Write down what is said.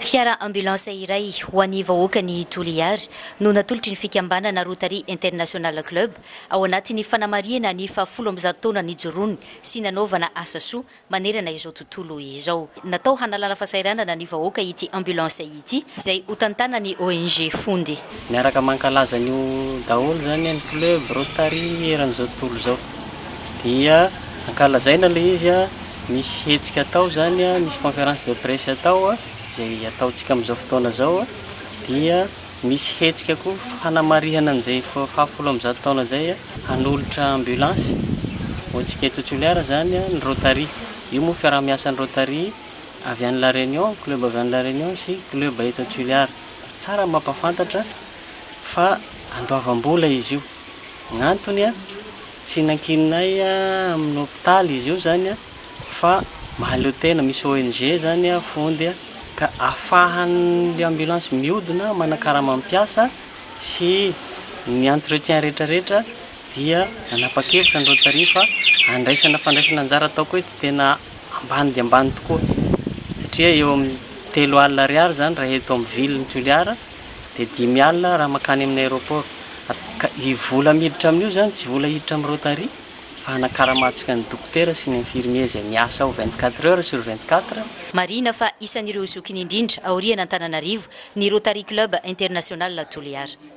Fiara ambulance iray ho an'ny vahoakan'i Toliara no natolotry ny fikambanana Rotary International Club ao anatin'ny fanamarihana ny faha 110 taona nijoroany sy nanaovana asa soa manerana izao tontolo izao. Natao hanalana fahasahiranana ny vahoaka ity ambulance ity izay hotantanan'ny ONG Fondy. Miaraka mankalaza an'io daholo izany ny club Rotary eran'izao tontolo izao. Dia ankalazaina ilay izy, misy hetsika atao izany, misy conférence de presse atao izay ataontsika amin'izao fotoana izao, dia misy hetsika koa fanamarihana an'izay faha-110 taona izay, hanolotra ambulance ho antsika eto Toliara izany ny Rotary. Io moa fiaraha-miasan'ny Rotary avy any La Réunion, club avy any La Réunion sy club eto Toliara. Tsara ny mampahafantatra fa andoavam-bola izy io. Ny antony, tsy nankininay amin'ny hopitaly izy io izany fa mahaleo tena, misy ONG izany fondy ka ahafahan'ny ambulance mihodina manakarama mpiasa sy ny entretien rehetra rehetra dia nanapa-kevitra ny Rotary fa andraisana fandraisana anjara ataoko hoe tena ambany dia ambany tokoa satria eo amin'ny 30 ariary izany raha eto amin'ny ville ny Toliara dia 50 raha mankany amin'ny aéroport ka i vola miditra amin'io izany tsy vola hiditra amin'ny Rotary fa hanakaramantsika ny dokotera sy ny infirmier izay miasa ao 24 heures sur 24. Marihina fa isan'ireo zokiny indrindra aorian'Antananarivo ny Rotary Club International Toliara.